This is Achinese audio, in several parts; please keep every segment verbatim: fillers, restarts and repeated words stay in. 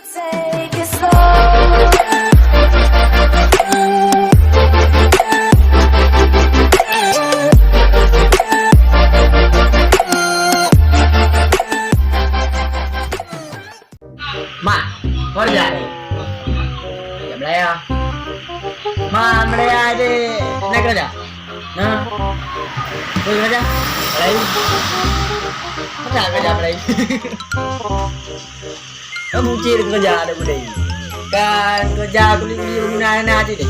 Mak, kerja ni. Kerja Malaya. Mak, Malaya di, nak kerja? Nah. Boleh kerja? Malaya. Mana kerja Malaya? Kamu cil kerja ada boleh. Kan kerja kulit-kulit guna anak tadi.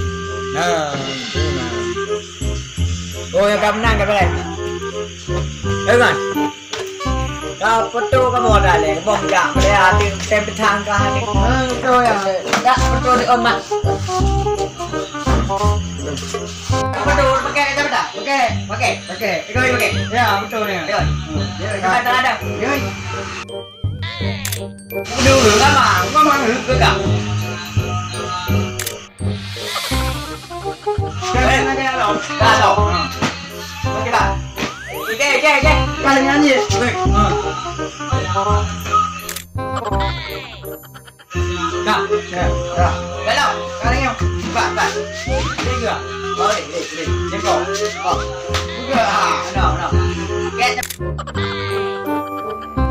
Nah, guna. Oh, yang kau menang kau boleh. Eh, kan? Ka peutu kamoe daleh, boh jak, beude hati tem petang ka hati. Hmm, betul ya. Tak peutu di omak. Peutu pakai kacamata. Pakai, pakai, pakai. Ikut pakai. Ya, betul ni. Ikut. Hmm. Ya, ya. Ada, ada. Ya. Dulu lama, lama ke kak? Jangan ada lo. Dah lo. Okey, Pak. Okey, okey, okey. Paling anjir. Okey. Ha. Dah. Ya, dah. Dah lo. Sekarang ni. Cepat, cepat. Okey ke? Oh, boleh, boleh, boleh. Jempol. Oh. Buka. Ha, no, no. Okey.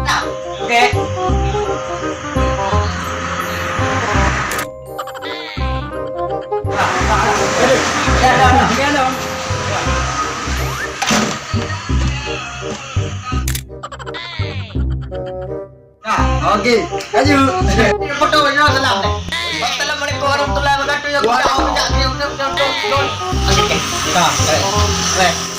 Nah, okey. Nah, okey. Laju. Foto, ya, salam. Assalamualaikum warahmatullahi wabarakatuh. Ya, kita orang jak, ya, betul, betul, betul, betul. Okey, okey. Nah, baik. Baik.